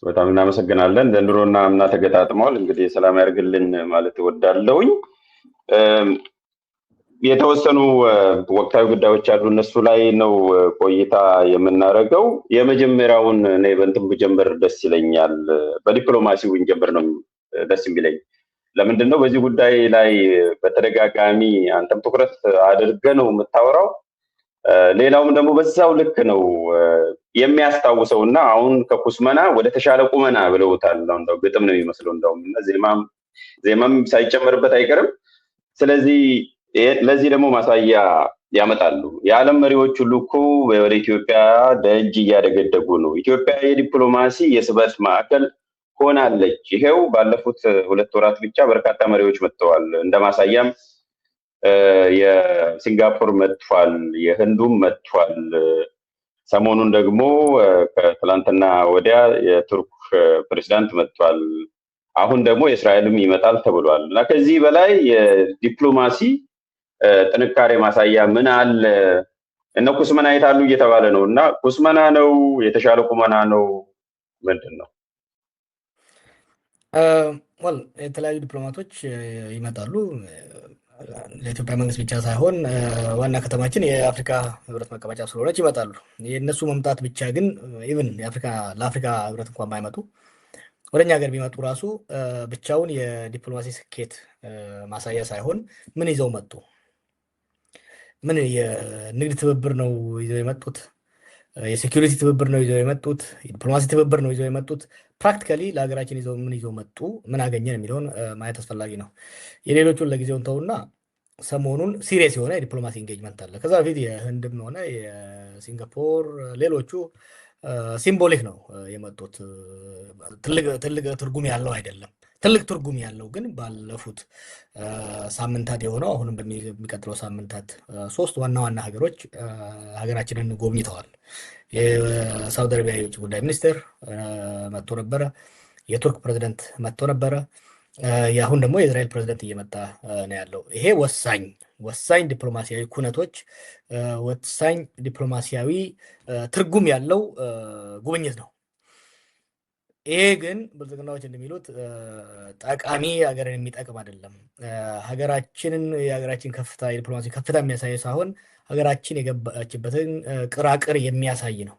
በጣም እናመሰግናለን። ዘንድሮና አምና ተገጣጥመዋል። እንግዲህ ሰላም ያርግልን ማለት እወዳለሁኝ። የተወሰኑ ወቅታዊ ጉዳዮች አሉ። እነሱ ላይ ነው ቆይታ የምናደርገው። የመጀመሪያውን እኔ በእንትን ብጀምር ደስ ይለኛል። በዲፕሎማሲው ብንጀምር ነው ደስ የሚለኝ። ለምንድን ነው በዚህ ጉዳይ ላይ በተደጋጋሚ አንተም ትኩረት አድርገህ ነው የምታወራው፣ ሌላውም ደግሞ በዛው ልክ ነው የሚያስታውሰው እና አሁን ከኩስመና ወደ ተሻለ ቁመና ብለውታል። እንደው ግጥም ነው የሚመስለው እንደውም እና ዜማም ሳይጨመርበት አይቀርም። ስለዚህ ለዚህ ደግሞ ማሳያ ያመጣሉ። የዓለም መሪዎች ሁሉ እኮ ወደ ኢትዮጵያ ደጅ እያደገደጉ ነው። ኢትዮጵያ የዲፕሎማሲ የስበት ማዕከል ሆናለች። ይሄው ባለፉት 2 ወራት ብቻ በርካታ መሪዎች መጥተዋል። እንደ ማሳያም የሲንጋፖር መጥቷል፣ የህንዱም መጥቷል። ሰሞኑን ደግሞ ከትላንትና ወዲያ የቱርክ ፕሬዚዳንት መጥቷል። አሁን ደግሞ የእስራኤልም ይመጣል ተብሏል። እና ከዚህ በላይ የዲፕሎማሲ ጥንካሬ ማሳያ ምን አለ? እነ ኩስመና የታሉ እየተባለ ነው። እና ኩስመና ነው የተሻለ ቁመና ነው ምንድን ነው? Well፣ የተለያዩ ዲፕሎማቶች ይመጣሉ። ለኢትዮጵያ መንግስት ብቻ ሳይሆን ዋና ከተማችን የአፍሪካ ህብረት መቀመጫ ስለሆነች ይመጣሉ። የእነሱ መምጣት ብቻ ግን even ለአፍሪካ ህብረት እንኳን ባይመጡ ወደኛ ሀገር ቢመጡ ራሱ ብቻውን የዲፕሎማሲ ስኬት ማሳያ ሳይሆን ምን ይዘው መጡ? ምን የንግድ ትብብር ነው ይዘው የመጡት? የ security ትብብር ነው ይዘው የመጡት? የዲፕሎማሲ ትብብር ነው ይዘው የመጡት? Practically ለሀገራችን ይዘው ምን ይዘው መጡ? ምን አገኘን የሚለውን ማየት አስፈላጊ ነው። የሌሎቹን ለጊዜው እንተውና ሰሞኑን serious የሆነ የዲፕሎማሲ engagement አለ። ከዛ በፊት የህንድም ሆነ የሲንጋፖር ሌሎቹ symbolic ነው የመጡት። ትልቅ ትርጉም ያለው አይደለም። ትልቅ ትርጉም ያለው ግን ባለፉት ሳምንታት የሆነው አሁንም በሚቀጥለው ሳምንታት 3 ዋና ዋና ሀገሮች ሀገራችንን ጎብኝተዋል። የሳውዲ አረቢያ የውጭ ጉዳይ ሚኒስትር መጥቶ ነበረ። የቱርክ ፕሬዚደንት መጥቶ ነበረ። የአሁን ደግሞ የእስራኤል ፕሬዚደንት እየመጣ ነው ያለው። ይሄ ወሳኝ ወሳኝ ዲፕሎማሲያዊ ኩነቶች፣ ወሳኝ ዲፕሎማሲያዊ ትርጉም ያለው ጉብኝት ነው። ይሄ ግን ብልጽግናዎች እንደሚሉት ጠቃሚ ሀገርን የሚጠቅም አይደለም። ሀገራችንን የሀገራችን ከፍታ የዲፕሎማሲ ከፍታ የሚያሳይ ሳይሆን ሀገራችን የገባችበትን ቅራቅር የሚያሳይ ነው።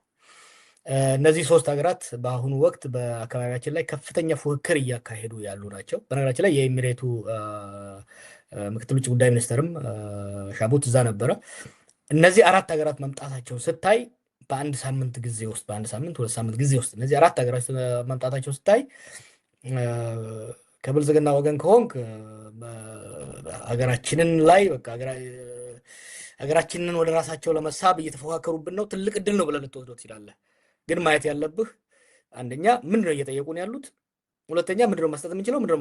እነዚህ 3 ሀገራት በአሁኑ ወቅት በአካባቢያችን ላይ ከፍተኛ ፉክክር እያካሄዱ ያሉ ናቸው። በነገራችን ላይ የኤሚሬቱ ምክትል ውጭ ጉዳይ ሚኒስትርም ሻቡት እዛ ነበረ። እነዚህ 4 ሀገራት መምጣታቸውን ስታይ በአንድ ሳምንት ጊዜ ውስጥ፣ በአንድ ሳምንት 2 ሳምንት ጊዜ ውስጥ እነዚህ 4 ሀገራት መምጣታቸው ስታይ ከብልጽግና ወገን ከሆንክ ሀገራችንን ላይ በቃ ሀገራችንን ወደ ራሳቸው ለመሳብ እየተፎካከሩብን ነው፣ ትልቅ እድል ነው ብለህ ልትወስደው ትችላለህ። ግን ማየት ያለብህ አንደኛ ምንድነው እየጠየቁን ያሉት፣ ሁለተኛ ምንድነው መስጠት የምንችለው፣ ምንድነው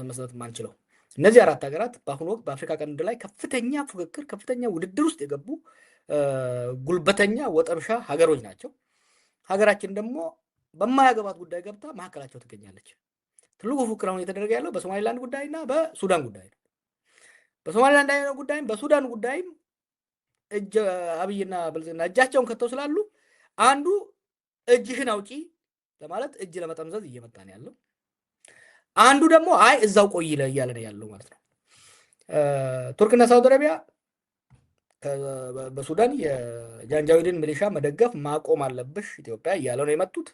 መስጠት የማንችለው። እነዚህ 4 ሀገራት በአሁኑ ወቅት በአፍሪካ ቀንድ ላይ ከፍተኛ ፉክክር፣ ከፍተኛ ውድድር ውስጥ የገቡ ጉልበተኛ ወጠምሻ ሀገሮች ናቸው። ሀገራችን ደግሞ በማያገባት ጉዳይ ገብታ መሀከላቸው ትገኛለች። ትልቁ ፉክክር አሁን እየተደረገ ያለው በሶማሊላንድ ጉዳይና በሱዳን ጉዳይ ነው። በሶማሊላንድ ጉዳይም በሱዳን ጉዳይም አብይና ብልጽግና እጃቸውን ከተው ስላሉ አንዱ እጅህን አውጪ ለማለት እጅ ለመጠምዘዝ እየመጣ ነው ያለው። አንዱ ደግሞ አይ እዛው ቆይ እያለ ነው ያለው ማለት ነው። ቱርክና ሳውዲ አረቢያ በሱዳን የጃንጃዊድን ሚሊሻ መደገፍ ማቆም አለብሽ ኢትዮጵያ እያለ ነው የመጡት።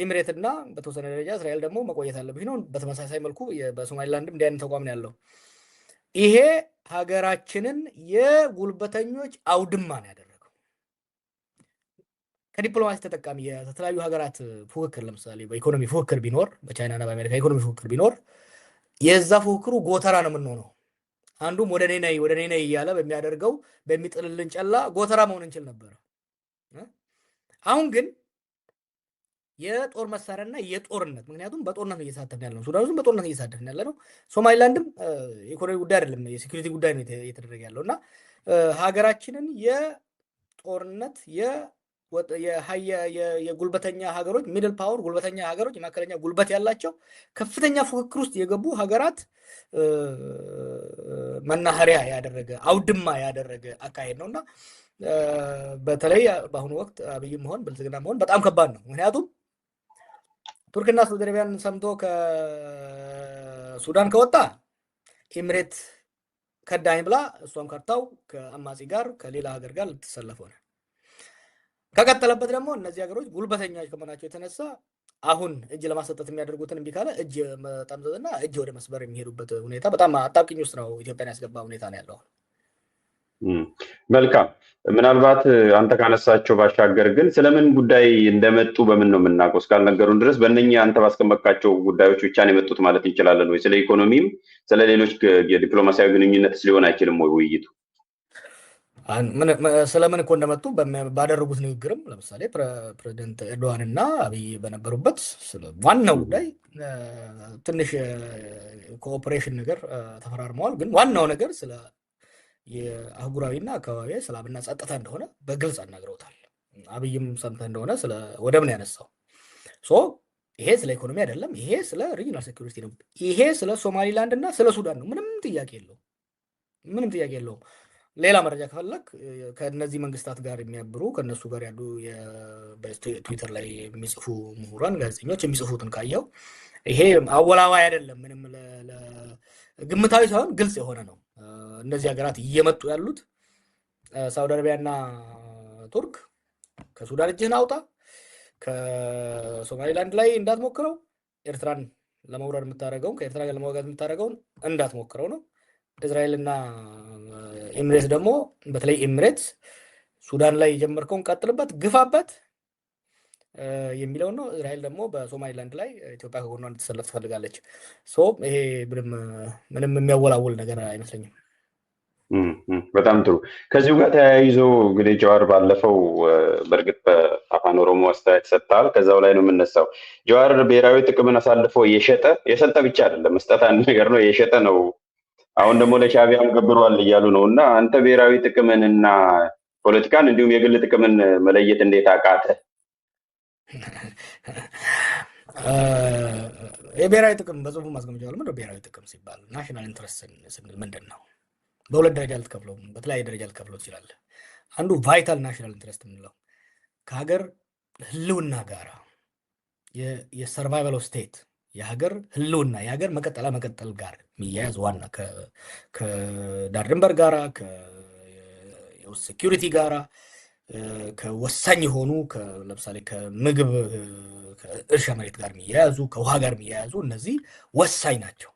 ኤሚሬትና በተወሰነ ደረጃ እስራኤል ደግሞ መቆየት አለብሽ ነው። በተመሳሳይ መልኩ በሶማሊላንድም እንዲህ አይነት ተቋም ነው ያለው። ይሄ ሀገራችንን የጉልበተኞች አውድማ ነው ያደረገው። ከዲፕሎማሲ ተጠቃሚ የተለያዩ ሀገራት ፉክክር ለምሳሌ በኢኮኖሚ ፉክክር ቢኖር፣ በቻይናና በአሜሪካ ኢኮኖሚ ፉክክር ቢኖር የዛ ፉክክሩ ጎተራ ነው የምንሆነው። አንዱም ወደ እኔ ነይ ወደ እኔ ነይ እያለ በሚያደርገው በሚጥልልን ጨላ ጎተራ መሆን እንችል ነበር። አሁን ግን የጦር መሳሪያና የጦርነት፣ ምክንያቱም በጦርነት ነው እየተሳተፍን ያለነው። ሱዳን ውስጥም በጦርነት እየተሳተፍን ያለነው። ሶማሊላንድም የኢኮኖሚ ጉዳይ አይደለም የ security ጉዳይ ነው እየተደረገ ያለው። እና ሀገራችንን የጦርነት የጉልበተኛ ሀገሮች middle power ጉልበተኛ ሀገሮች የመካከለኛ ጉልበት ያላቸው ከፍተኛ ፉክክር ውስጥ የገቡ ሀገራት መናኸሪያ ያደረገ አውድማ ያደረገ አካሄድ ነውና በተለይ በአሁኑ ወቅት አብይም መሆን ብልጽግና መሆን በጣም ከባድ ነው። ምክንያቱም ቱርክና ሳውዲ አረቢያን ሰምቶ ከሱዳን ከወጣ ኤምሬት ከዳኝ ብላ እሷም ከርታው ከአማጺ ጋር ከሌላ ሀገር ጋር ልትሰለፍ ሆነ። ከቀጠለበት ደግሞ እነዚህ ሀገሮች ጉልበተኛ ከመሆናቸው የተነሳ አሁን እጅ ለማሰጠት የሚያደርጉትን እምቢ ካለ እጅ መጠምዘዝና እጅ ወደ መስበር የሚሄዱበት ሁኔታ በጣም አጣብቂኝ ውስጥ ነው ኢትዮጵያን ያስገባ ሁኔታ ነው ያለው። መልካም። ምናልባት አንተ ካነሳቸው ባሻገር ግን ስለምን ጉዳይ እንደመጡ በምን ነው የምናውቀው? እስካልነገሩን ድረስ በእነኚህ አንተ ባስቀመጥካቸው ጉዳዮች ብቻ ነው የመጡት ማለት እንችላለን ወይ? ስለ ኢኮኖሚም ስለ ሌሎች የዲፕሎማሲያዊ ግንኙነትስ ሊሆን አይችልም ወይ ውይይቱ? ስለምን እኮ እንደመጡ ባደረጉት ንግግርም ለምሳሌ ፕሬዚደንት ኤርዶዋን እና አብይ በነበሩበት ዋናው ጉዳይ ትንሽ cooperation ነገር ተፈራርመዋል። ግን ዋናው ነገር ስለ የአህጉራዊና አካባቢያዊ ሰላምና ጸጥታ እንደሆነ በግልጽ አናግረውታል። አብይም ሰምተህ እንደሆነ ስለ ወደብ ነው ያነሳው። So ይሄ ስለ ኢኮኖሚ አይደለም፣ ይሄ ስለ regional security ነው። ይሄ ስለ ሶማሊላንድ እና ስለ ሱዳን ነው። ምንም ጥያቄ የለውም። ምንም ጥያቄ የለውም። ሌላ መረጃ ከፈለክ ከእነዚህ መንግስታት ጋር የሚያብሩ ከእነሱ ጋር ያሉ በትዊተር ላይ የሚጽፉ ምሁራን፣ ጋዜጠኞች የሚጽፉትን ካየው ይሄ አወላዋይ አይደለም። ምንም ግምታዊ ሳይሆን ግልጽ የሆነ ነው። እነዚህ ሀገራት እየመጡ ያሉት ሳውዲ አረቢያና ቱርክ ከሱዳን እጅህን አውጣ፣ ከሶማሊላንድ ላይ እንዳትሞክረው፣ ኤርትራን ለመውረር የምታደርገውን ከኤርትራ ጋር ለመዋጋት የምታደርገውን እንዳትሞክረው ነው። እስራኤልና ኤሚሬትስ ደግሞ በተለይ ኤሚሬትስ ሱዳን ላይ የጀመርከውን ቀጥልበት፣ ግፋበት የሚለው ነው። እስራኤል ደግሞ በሶማሊላንድ ላይ ኢትዮጵያ ከጎኗ እንድትሰለፍ ትፈልጋለች። So ይሄ ምንም የሚያወላውል ነገር አይመስለኝም። በጣም ጥሩ። ከዚሁ ጋር ተያይዞ እንግዲህ ጀዋር ባለፈው በእርግጥ በአፋን ኦሮሞ አስተያየት ሰጥተሃል። ከዛው ላይ ነው የምነሳው። ጀዋር ብሔራዊ ጥቅምን አሳልፎ የሸጠ የሰጠ ብቻ አይደለም፣ መስጠት አንድ ነገር ነው፣ የሸጠ ነው። አሁን ደግሞ ለሻዕቢያም ገብሯል እያሉ ነው። እና አንተ ብሔራዊ ጥቅምን እና ፖለቲካን እንዲሁም የግል ጥቅምን መለየት እንዴት አቃተ? የብሔራዊ ጥቅም በጽሁፉ ማስቀምጫዋለሁ። ምንድን ነው ብሔራዊ ጥቅም ሲባል national interest ስንል ምንድን ነው? በሁለት ደረጃ ልትከፍለው፣ በተለያየ ደረጃ ልትከፍለው ትችላለህ። አንዱ vital national interest የምንለው ከሀገር ህልውና ጋራ የ survival of state የሀገር ህልውና የሀገር መቀጠል መቀጠል ጋር የሚያያዝ ዋና ከዳር ድንበር ጋራ ከየውስጥ security ጋራ ከወሳኝ የሆኑ ለምሳሌ ከምግብ ከእርሻ መሬት ጋር የሚያያዙ ከውሃ ጋር የሚያያዙ እነዚህ ወሳኝ ናቸው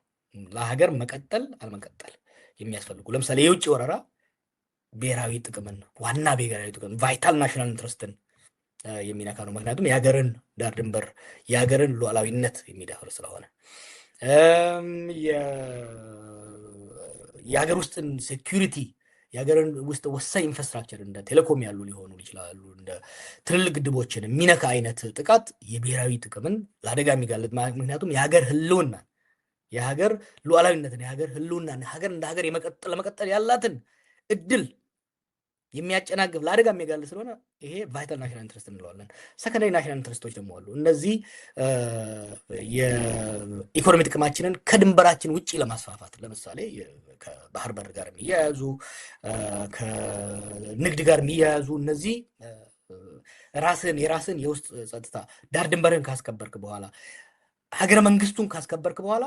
ለሀገር መቀጠል አለመቀጠል የሚያስፈልጉ። ለምሳሌ የውጭ ወረራ ብሔራዊ ጥቅምን ዋና ብሔራዊ ጥቅም vital national interest ን የሚነካ ነው። ምክንያቱም የሀገርን ዳር ድንበር የሀገርን ሉዓላዊነት የሚደፍር ስለሆነ የሀገር ውስጥን security የሀገርን ውስጥ ወሳኝ infrastructure እንደ ቴሌኮም ያሉ ሊሆኑ ይችላሉ፣ እንደ ትልልቅ ግድቦችን የሚነካ አይነት ጥቃት የብሔራዊ ጥቅምን ለአደጋ የሚጋልጥ ምክንያቱም የሀገር ህልውና የሀገር ሉዓላዊነትን የሀገር ህልውናን ሀገር እንደ ሀገር ለመቀጠል ያላትን እድል የሚያጨናግፍ ለአደጋ የሚጋልጥ ስለሆነ ይሄ vital national interest እንለዋለን። Secondary national interest ኦች ደግሞ አሉ። እነዚህ የኢኮኖሚ ጥቅማችንን ከድንበራችን ውጭ ለማስፋፋት ለምሳሌ ከባህር በር ጋር የሚያያዙ ከንግድ ጋር የሚያያዙ እነዚህ ራስን የራስን የውስጥ ጸጥታ ዳር ድንበርህን ካስከበርክ በኋላ ሀገረ መንግስቱን ካስከበርክ በኋላ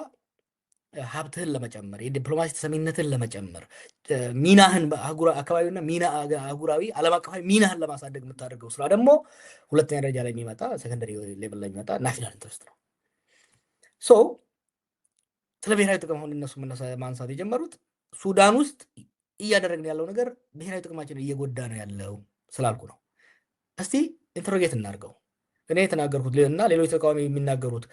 ሀብትህን ለመጨመር የዲፕሎማሲ ተሰሚነትን ለመጨመር ሚናህን አካባቢና ሚና አህጉራዊ ዓለም አቀፋዊ ሚናህን ለማሳደግ የምታደርገው ስራ ደግሞ ሁለተኛ ደረጃ ላይ የሚመጣ secondary level ላይ የሚመጣ national interest ነው። So ስለ ብሔራዊ ጥቅም አሁን እነሱ ማንሳት የጀመሩት ሱዳን ውስጥ እያደረግን ያለው ነገር ብሔራዊ ጥቅማችንን እየጎዳ ነው ያለው ስላልኩ ነው። እስቲ interrogate እናድርገው። እኔ የተናገርኩት እና ሌሎች ተቃዋሚ የሚናገሩት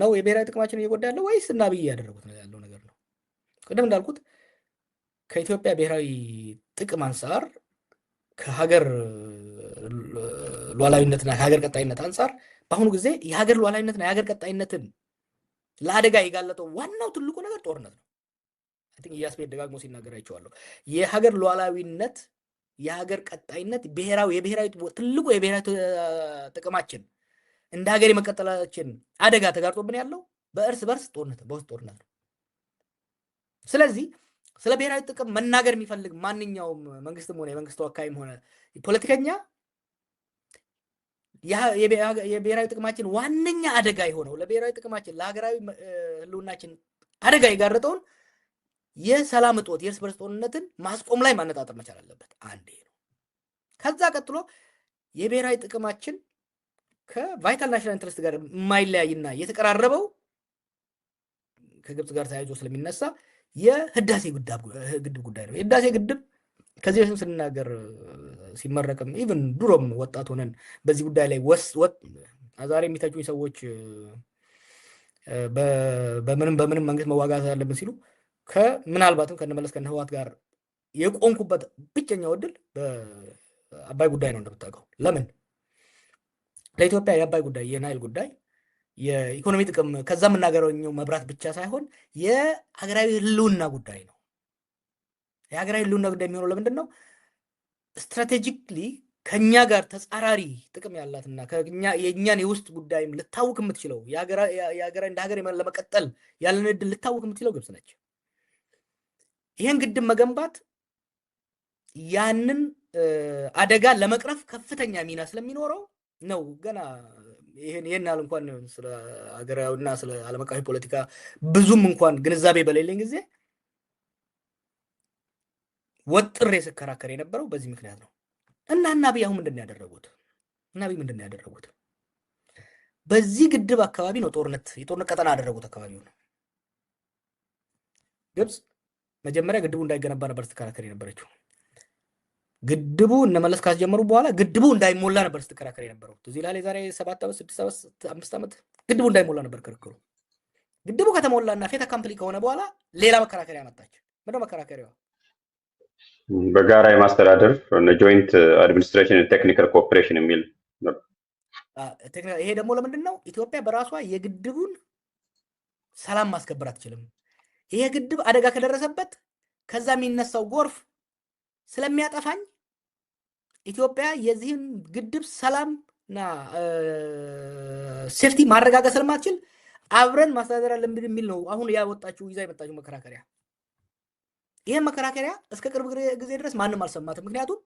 ነው የብሔራዊ ጥቅማችንን እየጎዳ ያለው ወይስ እና አብይ እያደረጉት ያለው ነገር ነው? ቅድም እንዳልኩት ከኢትዮጵያ ብሔራዊ ጥቅም አንጻር ከሀገር ሉዓላዊነትና ከሀገር ቀጣይነት አንጻር በአሁኑ ጊዜ የሀገር ሉዓላዊነትና የሀገር ቀጣይነትን ለአደጋ የጋለጠው ዋናው ትልቁ ነገር ጦርነት ነው። ኢያስፔድ ደጋግሞ ሲናገር አይቼዋለሁ። የሀገር ሉዓላዊነት የሀገር ቀጣይነት ብሔራዊ የብሔራዊ ትልቁ የብሔራዊ ጥቅማችን እንደ ሀገር የመቀጠላችን አደጋ ተጋርጦብን ያለው በእርስ በርስ ጦርነት በውስጥ ጦርነት ነው። ስለዚህ ስለ ብሔራዊ ጥቅም መናገር የሚፈልግ ማንኛውም መንግስትም ሆነ የመንግስት ተወካይም ሆነ ፖለቲከኛ የብሔራዊ ጥቅማችን ዋነኛ አደጋ የሆነው፣ ለብሔራዊ ጥቅማችን፣ ለሀገራዊ ህልውናችን አደጋ የጋረጠውን የሰላም እጦት፣ የእርስ በርስ ጦርነትን ማስቆም ላይ ማነጣጠር መቻል አለበት። አንዴ ነው። ከዛ ቀጥሎ የብሔራዊ ጥቅማችን ከ vital national interest ጋር የማይለያይና የተቀራረበው ከግብፅ ጋር ተያይዞ ስለሚነሳ የህዳሴ ግድብ ጉዳይ ነው። የህዳሴ ግድብ ከዚህ በፊትም ስንናገር፣ ሲመረቅም፣ even ድሮም ወጣት ሆነን በዚህ ጉዳይ ላይ ዛሬ የሚተቹኝ ሰዎች በምንም በምንም መንግስት መዋጋት አለብን ሲሉ ከምናልባትም ከነመለስ ከነ ህወሓት ጋር የቆምኩበት ብቸኛው እድል በአባይ ጉዳይ ነው። እንደምታውቀው ለምን ለኢትዮጵያ የአባይ ጉዳይ፣ የናይል ጉዳይ የኢኮኖሚ ጥቅም፣ ከዛ የምናገኘው መብራት ብቻ ሳይሆን የሀገራዊ ህልውና ጉዳይ ነው። የሀገራዊ ህልውና ጉዳይ የሚሆነው ለምንድን ነው? Strategically ከኛ ጋር ተጻራሪ ጥቅም ያላትና የእኛን የውስጥ ጉዳይም ልታውክ የምትችለው፣ እንደ ሀገር ለመቀጠል ያለን እድል ልታውክ የምትችለው ግብፅ ነች። ይህን ግድብ መገንባት ያንን አደጋ ለመቅረፍ ከፍተኛ ሚና ስለሚኖረው ነው። ገና ይህን ያህል እንኳን ስለ ሀገራዊና ስለ ዓለም አቀፋዊ ፖለቲካ ብዙም እንኳን ግንዛቤ በሌለኝ ጊዜ ወጥሬ ስከራከር የነበረው በዚህ ምክንያት ነው። እና አብይ አሁን ምንድን ነው ያደረጉት? እና አብይ ምንድን ነው ያደረጉት? በዚህ ግድብ አካባቢ ነው የጦርነት ቀጠና ያደረጉት አካባቢው ነው። ግብፅ መጀመሪያ ግድቡ እንዳይገነባ ነበር ስትከራከር የነበረችው። ግድቡ እነመለስ ካስጀመሩ በኋላ ግድቡ እንዳይሞላ ነበር ስትከራከር የነበረው። ትዝ ይልሃል? የዛሬ 7 ዓመት፣ 6 ዓመት፣ 5 ዓመት ግድቡ እንዳይሞላ ነበር ክርክሩ። ግድቡ ከተሞላና fait accompli ከሆነ በኋላ ሌላ መከራከሪያ መጣች። ምንድነው መከራከሪያዋ? በጋራ የማስተዳደር joint administration technical cooperation የሚል። ይሄ ደግሞ ለምንድን ነው? ኢትዮጵያ በራሷ የግድቡን ሰላም ማስከበር አትችልም። ይሄ ግድብ አደጋ ከደረሰበት ከዛ የሚነሳው ጎርፍ ስለሚያጠፋኝ ኢትዮጵያ የዚህን ግድብ ሰላምና safety ማረጋገጥ ስለማትችል አብረን ማስተዳደር አለብን የሚል ነው አሁን ያወጣችው፣ ይዛ የመጣችው መከራከሪያ። ይህን መከራከሪያ እስከ ቅርብ ጊዜ ድረስ ማንም አልሰማትም። ምክንያቱም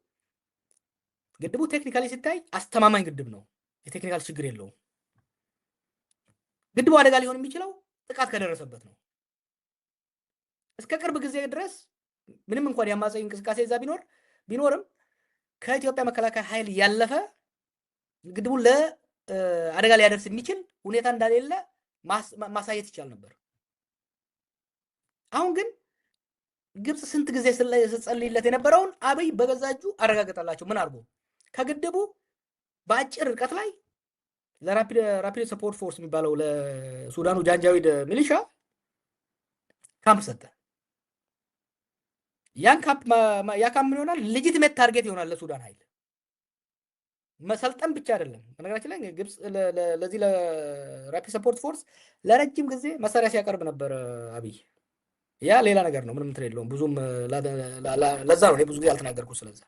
ግድቡ technically ሲታይ አስተማማኝ ግድብ ነው። የ technical ችግር የለውም። ግድቡ አደጋ ሊሆን የሚችለው ጥቃት ከደረሰበት ነው። እስከ ቅርብ ጊዜ ድረስ ምንም እንኳን የአማጺ እንቅስቃሴ እዛ ቢኖርም ከኢትዮጵያ መከላከያ ኃይል ያለፈ ግድቡን ለአደጋ ሊያደርስ የሚችል ሁኔታ እንደሌለ ማሳየት ይቻል ነበር። አሁን ግን ግብፅ ስንት ጊዜ ስትጸልይለት የነበረውን አብይ በገዛ እጁ አረጋገጠላቸው። ምን አድርጎ? ከግድቡ በአጭር ርቀት ላይ ለ Rapid Support Force የሚባለው ለሱዳኑ ጃንጃዊድ ሚሊሻ ካምፕ ሰጠ። ያን ካምፕ ያ ካምፕ ምን ይሆናል? Legitimate target ይሆናል ለሱዳን ኃይል። መሰልጠን ብቻ አይደለም። በነገራችን ላይ ግብፅ ለዚህ ለ Rapid Support Force ለረጅም ጊዜ መሳሪያ ሲያቀርብ ነበር አብይ። ያ ሌላ ነገር ነው። ምንም እንትን የለውም። ብዙም ለዛ ነው እኔ ብዙ ጊዜ አልተናገርኩት ስለዛ።